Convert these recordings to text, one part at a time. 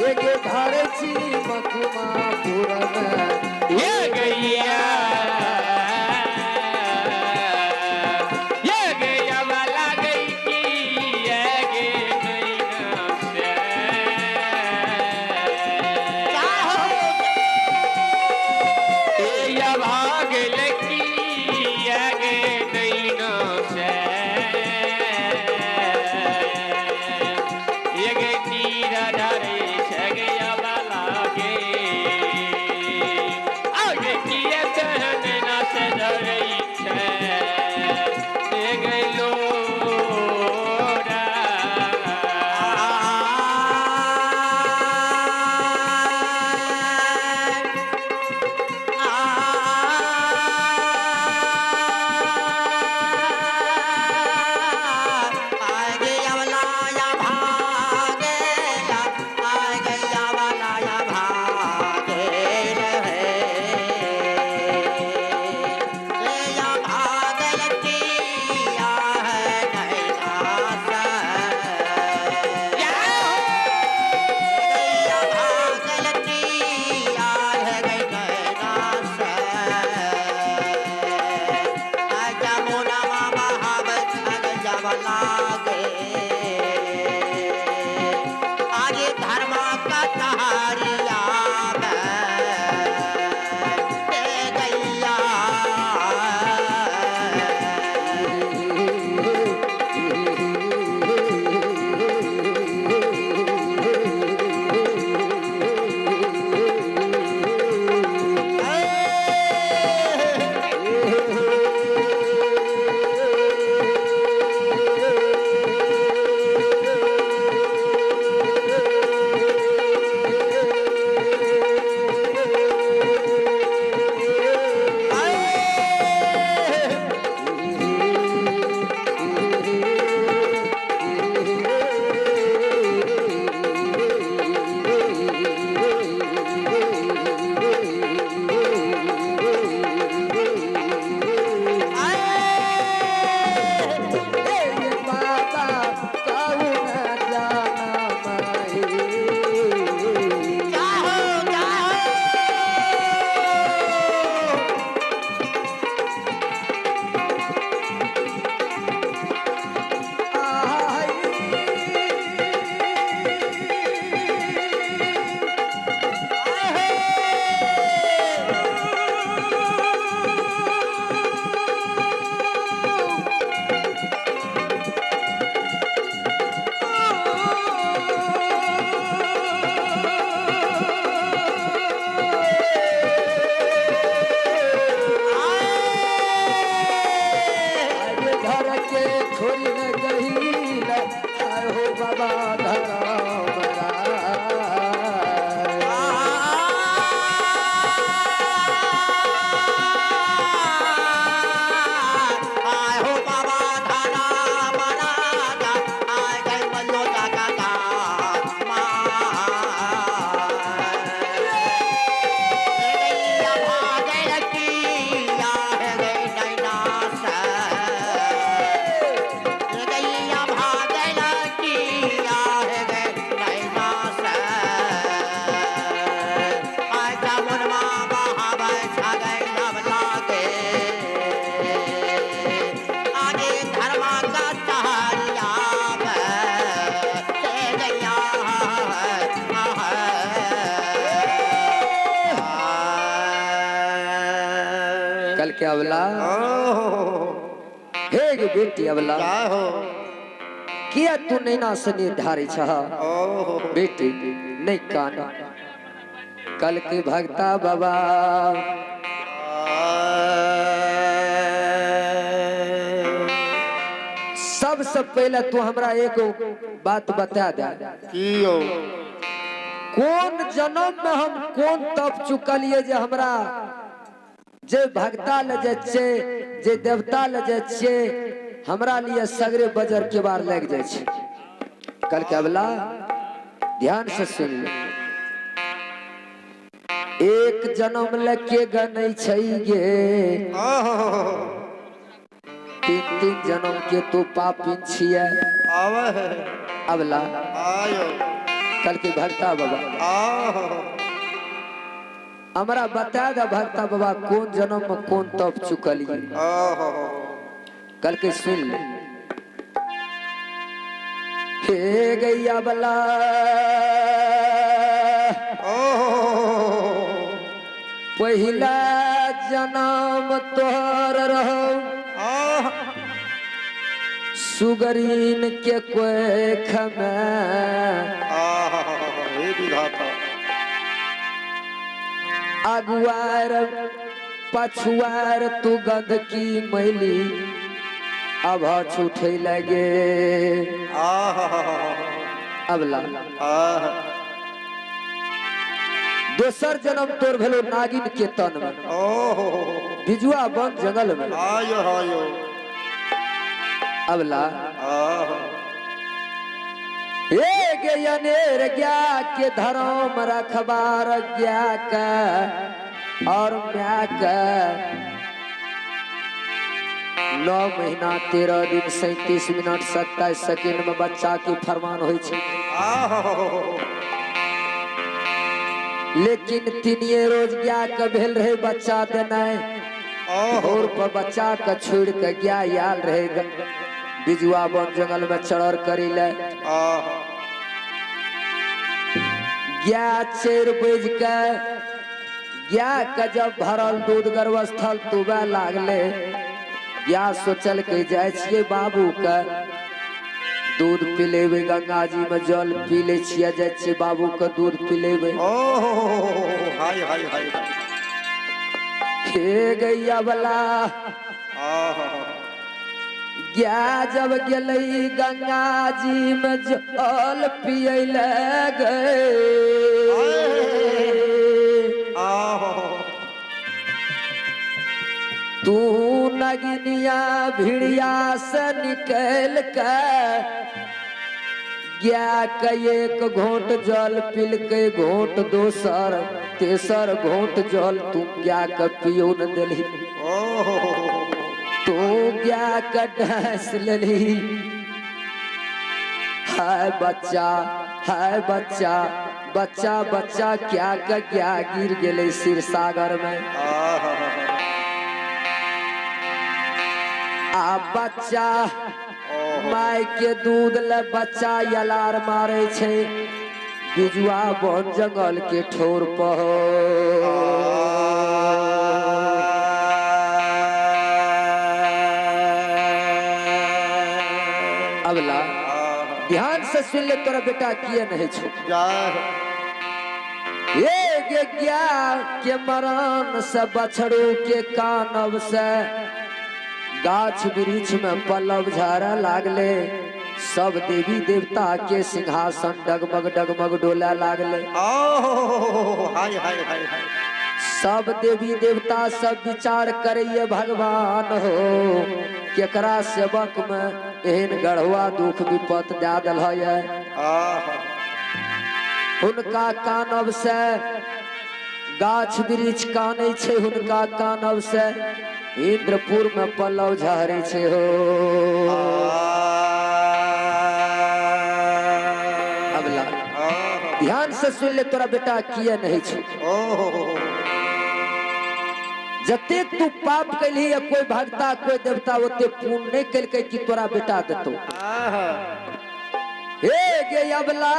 एगे धारे छी मखमा पुरमे। ये गैया ये गैया वाला गई की ये गे नैना से। ए या भागल की ये गे नैना से। ये गे नीरा धरे छगया वाला गे आगे किए तहन ना से धरै छै ए गैलो। आगे धर्मा का तहारिया गैया। हे बाबा कहू न जाना माही। जाहो जाहो। अरे घर के छोड़ी न गहील आय हो बाबा धर्म राय। आय हो बाबा धारा महाराजा आय गई बल्लो जागा आगे धर्मा का सहारिया कल के अवला हे गे बेटी अवला किया तू नैना से निर्धारी छह बेटी नहीं कान। कल के भगता बाबा सबसे पहले तू हमरा एक बात बता दे, कौन जन्म में हम कौन तप चुकलिए जे हमरा जे भगता ले जाय छे जे देवता ले जाय छे हमरा लिए सगरे बजर के बार लग जाय छे। कल के अबला ध्यान से सुन ले, एक जन्म लेके गनै छै गे, तीन तीन जन्म के तू पापिन छिए। आवे है अबला आयो। कहलकै भक्ता बाबा आहो हमरा बता दे भक्ता बाबा कोन जन्म में कोन तप चुकलिए। आहो कहलकै सुन ले। हे गैया बला ओहो पहिला जन्म तोहर रहो आह सुगरीन के कोख में आह हे विधाता अगुआर पछुआर तू गंध की मैली अब छूटे लगे। आह अबला आह दोसर जन्म तोर भेलो नागिन के तन में ओहो बिजुआ वन जंगल में। आयो आयो अबला आह हे गे अनेर ज्ञा के धर्म रखबार ज्ञा के और म्या के 9 महीना 13 दिन 37 मिनट 27 सेकेंड में बच्चा के फरमान होइ छै। आहो लेकिन 3 रोज ज्ञा के भेल रहे बच्चा देनाइ ओहो भोर पर बच्चा के छोड़ के ज्ञा आयल रहे बिजुआ वन जंगल में चढ़ करी ले। आह ज्ञा 4 बज के ज्ञा के जब भरल दूध गर्भस्थल तुबे लागले। ज्ञा सोचल के जाइ छियै बाबू के दूध पिलेबै गंगा जी में जल पी ले छियै जाइ छियै बाबू के दूध पिलेबै। ओहो हाय हाय हाय हे गैया बला आह ज्ञा जब गेलै गंगा जी में जल पियै ले गए आहो तू नगिनिया भिड़िया से निकल के ज्ञा के एक घोंट जल पिलके घोंट दोसर तेसर घोंट जल तू ज्ञा के पियो न देलही। ओहो तू ज्ञा के ढास लेलही। हाय बच्चा हाय बच्चा बच्चा बच्चा क्या के ज्ञा गिर गेलै क्षीर सागर में। आह आ बच्चा माय के दूध ले बच्चा यलार मारे छै बिजुआ वन जंगल के ठोर पर। अबला ध्यान से सुन ले तोरा बेटा किए नहीं छो। जय एक ज्ञा के मरण से बछड़ू के कानब से गाछ वृक्ष में पल्लव झाड़ा लागले। सब देवी देवता के सिंहासन डगमग डगमग डोला लागले। ओहो हाय हाय हाय हाय सब देवी देवता सब विचार करिए भगवान हो केकरा सेवक में एहन गढ़वा दुख विपत दे दिल है। आह हुनका कानब से गाछ वृक्ष कानै छै हुनका कानब से इंद्रपुर में पल्लव झहरै छै हो। अबला ध्यान से सुन ले तोरा बेटा किए नहीं छो। ओहो जतेक तू पाप कैलही या कोई भक्ता कोई देवता ओते पुण्य नहीं कैलकै कि तोरा बेटा देतो। आह हे गे अबला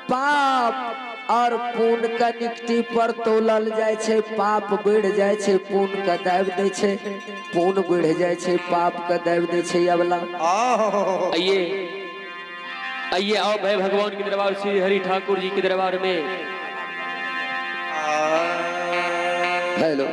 पाप और पुण्य के निकटी पर तोलल जाइ छै। पाप बढ़ जाइ छै पुण्य के दाबि दै छै, पुण्य बढ़ जाइ छै पाप के दाबि दै छै। अबला आहो आइए आइए आओ भाई भगवान के दरबार श्री हरि ठाकुर जी के दरबार में। Hello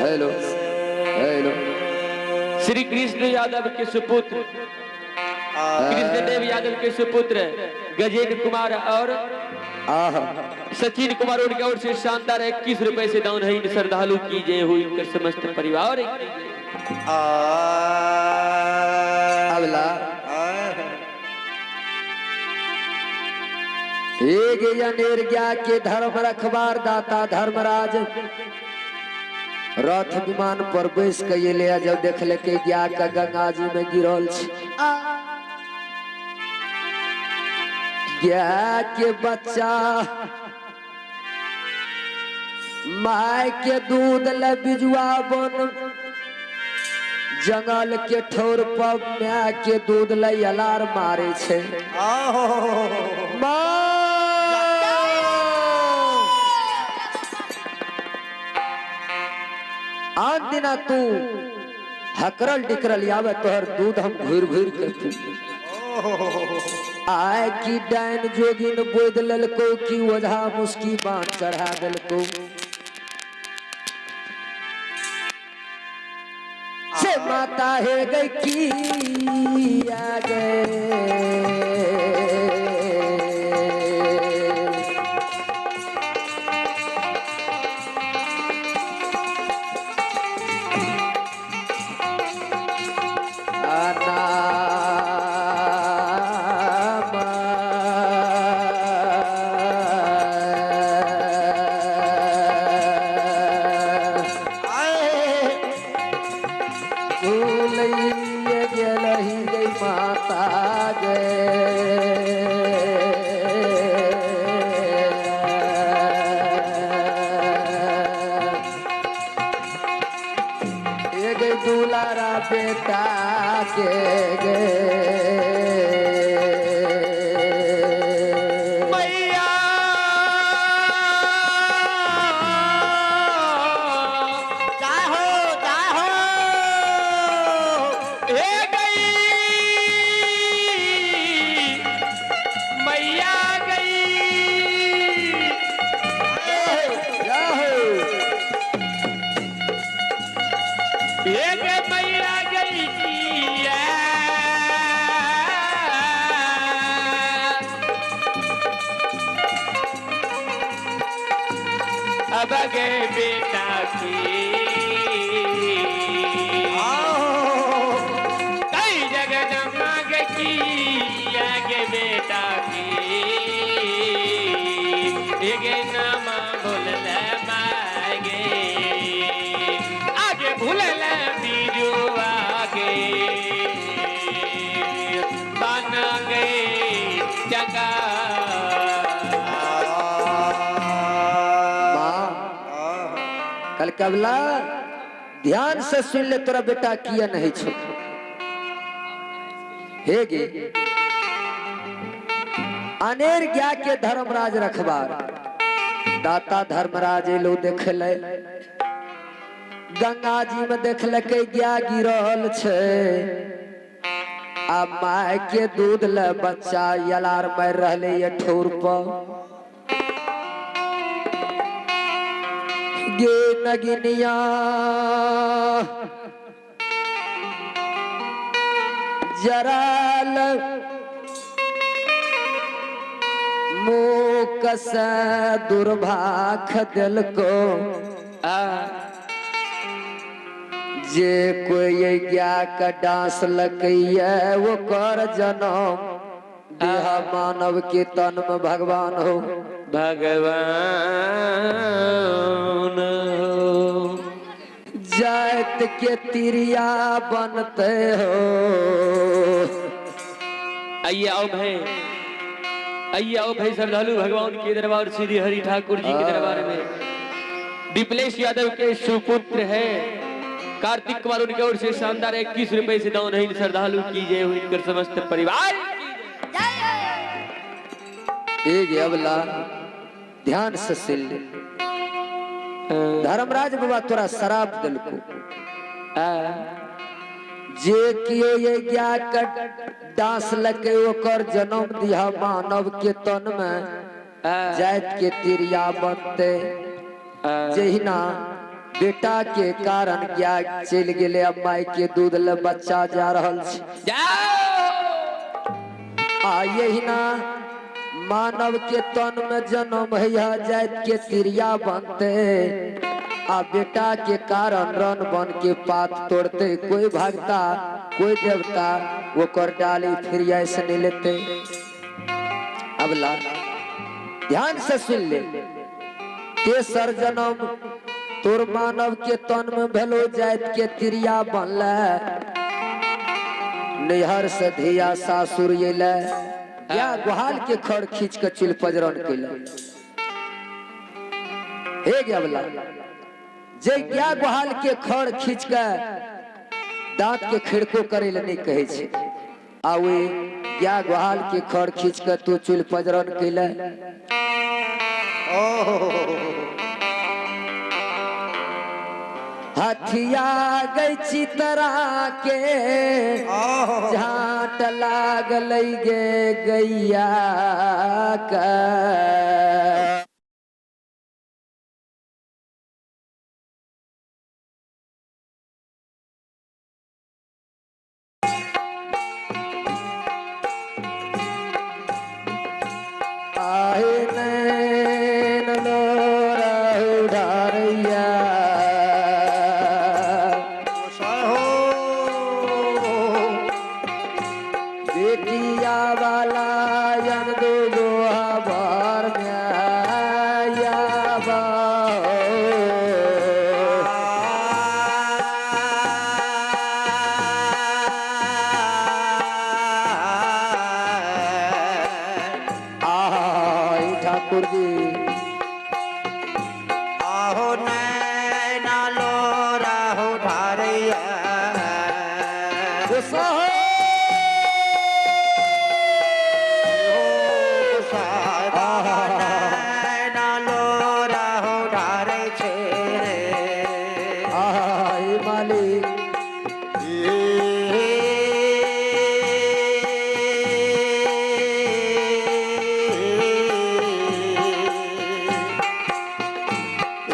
hello hello Shri Krishna Yadav के सुपुत्र कृष्णदेव यादव के सुपुत्र गजेंद्र कुमार और आह सचिन कुमार उनके ओर से शानदार 21 रुपए से दान है। इन श्रद्धालु की जय हो, इनके समस्त परिवार की जय। अबला एक निर्ज्ञा के धर्म रखबार दाता धर्मराज रथ विमान पर बैस के ले जब देख ले के ज्ञा के गंगा जी में गिरल छै। गाय के बच्चा माय के दूध ले बिजुआ बन जंगल के ठोर पर माय के दूध ले अलार मारे छे। आन दिना तू हकरल डिकरल आवे तोहर दूध हम घूर घूर के पी। आय की डाइन जोगिन बोद ललको की ओझा मुस्की बाण चढ़ा देलको। से माता है गई की आ गए बेटा के गे मैया जाहो जाहो हे गई मैया गई जाहो हे गे मैया गई अब गए बेटा की कई जगदम्बा की आगे बेटा की गे नामा भूल मागे आगे भूल बीजू आगे बन गए जगा। कल कबला ध्यान से सुन ले तोरा बेटा किया नहीं छो। हे गे अनेर ज्ञा के धर्मराज रखबार दाता धर्मराज एलो देख ले गंगा जी में देख ले के ज्ञा गिरल छे आ my के दूध ले बच्चा यलार मार रहले ये ठोर पर गे नगिनिया जराल मुख से दुर्भाख दिल को जे कोई ज्ञा का डांस लकैया वो कर जनम देह मानव के तन में भगवान हो भगवान हो जात के तिरिया बनते हो। आइए आओ भाई, आइए आओ भाई श्रद्धालु भगवान के दरबार श्री हरि ठाकुर जी के दरबार में विप्लेश यादव के सुपुत्र है कार्तिक कुमार, उनके ओर से शानदार 21 रुपए से दान है श्रद्धालु की जय हो, इनकर समस्त परिवार एक अबला ध्यान से सुन ले। धर्मराज बाबा तोरा शराब दिलको जे कियो ये ज्ञा कर डांस लके ओकर जन्म दिया मानव के तन में जात के तिरिया बनते। जहिना बेटा के कारण ज्ञा चल गेले अब माई के दूध ले बच्चा जा रहल छे आ यहिना मानव के तन में जन्म है जात के तिरिया बनते आ बेटा के कारण रन बन के पात तोड़ते कोई भगता कोई देवता वो कर डाली फिर ऐसे नहीं लेते। अबला ध्यान से सुन ले तेसर जन्म तोर मानव के तन में भेलो जात के तिरिया बनले नैहर से धिया सासुर अयले या गोहाल के खड़ खींच के चुल पजरन कैलक। हे गया वाला जे गया गोहाल के खड़ खींच के दांत के खिड़को करे ले नहीं कहे छे, आ वे गया गोहाल के खड़ खींच के तू चुल पजरन कैले। हथिया गई चितरा के झाट लागल गे गैया का। आहे नैन लोरा उधारैया। बेटिया वाला यन दो गोहा बार में आया बा। आहा ठाकुर जी आहो नैना लोरा हो ढारैया। गुस्सा हो। नैना लोरा हो ढारै छे रे। आहा हे मालिक।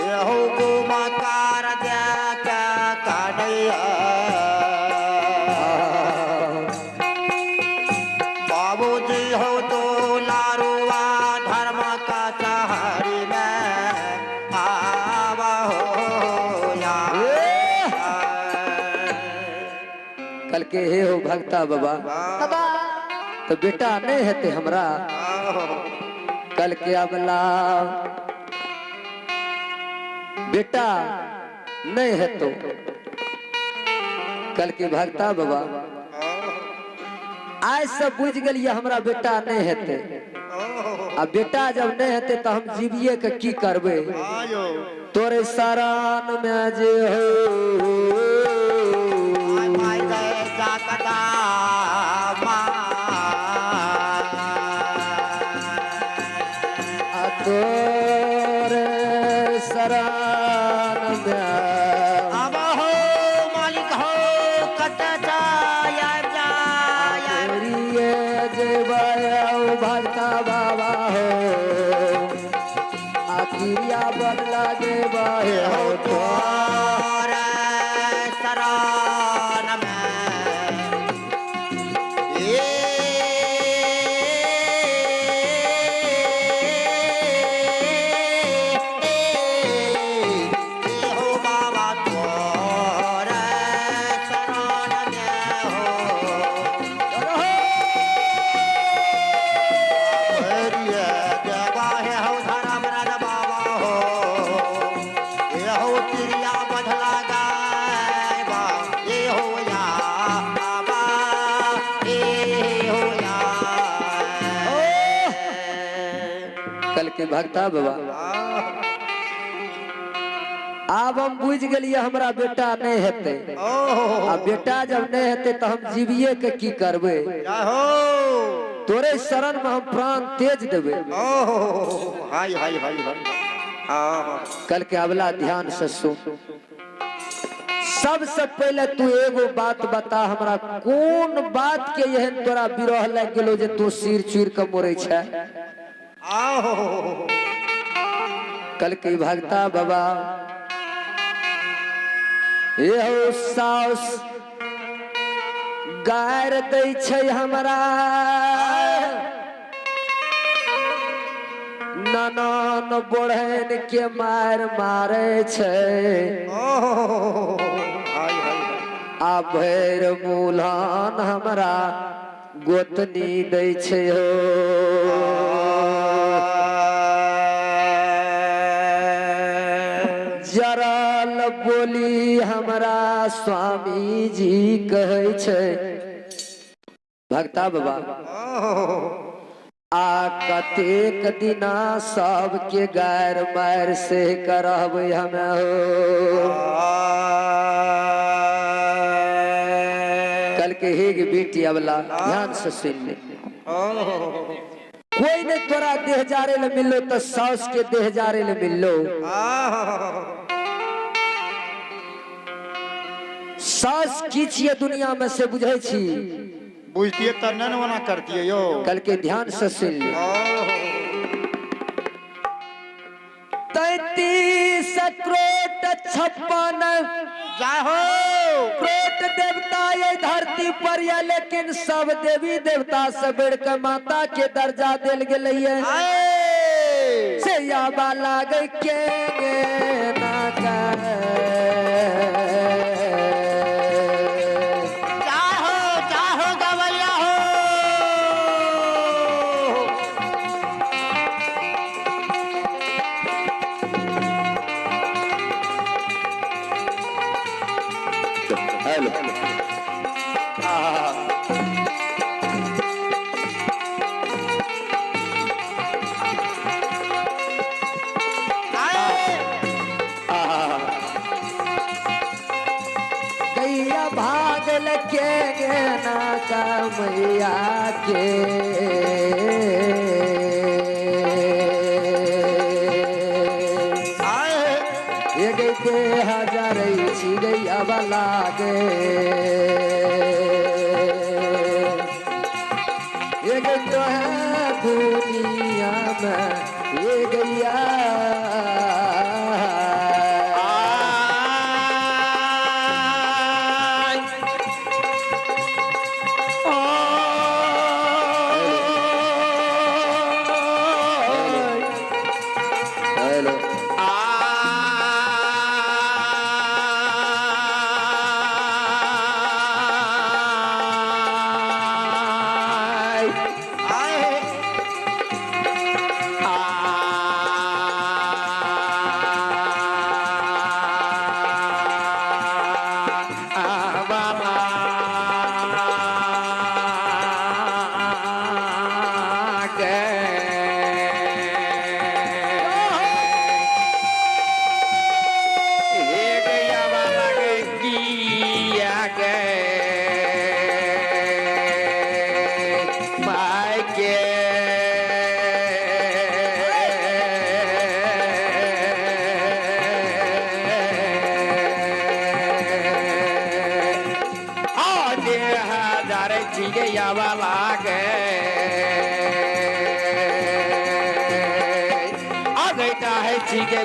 एहो गुमकार द्या काढैया। बाबूजी हो तो लारुआ धर्म का चहारी में आवा हो या। कल के हे हो भक्ता बाबा तो बेटा नहीं हेते हमरा। कल के अबला बेटा नहीं है तो कल के भक्ता बाबा आज सब बुझ गेलिए हमरा बेटा नहीं हेते। आ बेटा जब नहीं हेते तो हम जीविए के की करबे। तोरे शरण में जे हो माई गए जाकदा आ तोरे शरण में अब हो मालिक हो कत जाय जाय। तोरिए जेबै औ भक्ता बाबा हो आ क्रिया बदला देबै हो तोर शरण में ए हो बाबा तोर शरण में हो। कल के भक्ता बाबा आब हम बुझ गेलिए हमरा बेटा नहीं हेते। आ बेटा जब नहीं हेते तो हम जीविए के की करबे। तोरे शरण में हम प्राण तेज देबे। कल के अबला ध्यान से सुन। सबसे पहले तू एगो बात बता हमरा, कौन बात के एहन तोरा विरह लागि गेलो जे तू सिर चूर के मरे छे। कल के भक्ता बाबा एहो साउस गार दै छै हमरा, ननन बोढ़न के मार मारे छै, आ भैर मूल्हन हमरा गोतनी दै छै हो। जरल बोली हमरा स्वामी जी कहै छै। भक्ता बाबा आ कतेक दिना सबके गैर मैर से करब हमे हो। कल के हेग बेटी अबला ध्यान से सुन ले। कोई ने तोरा देह जारे ले मिलो तो सास के देह जारे ले मिलो। सास की छिए दुनिया में से बुझे छी? बुझतिए त न ओना करतिए यो। कल के ध्यान से सुन ले। 33 करोड़ 56 जाहो करोड़ देवता ये धरती पर या, लेकिन सब देवी देवता से बढ़कर माता के दर्जा दिल गेलै से याबा लागे के ना कर। जाहो जाहो गवैया हो। हेलो गैया भागल के ना का मैया के ये गई ते हजार छी गैया वाला गे। ये गई तो है दुनिया में ये गैया। हेलो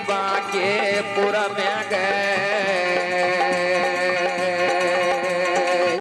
बाके पूरा में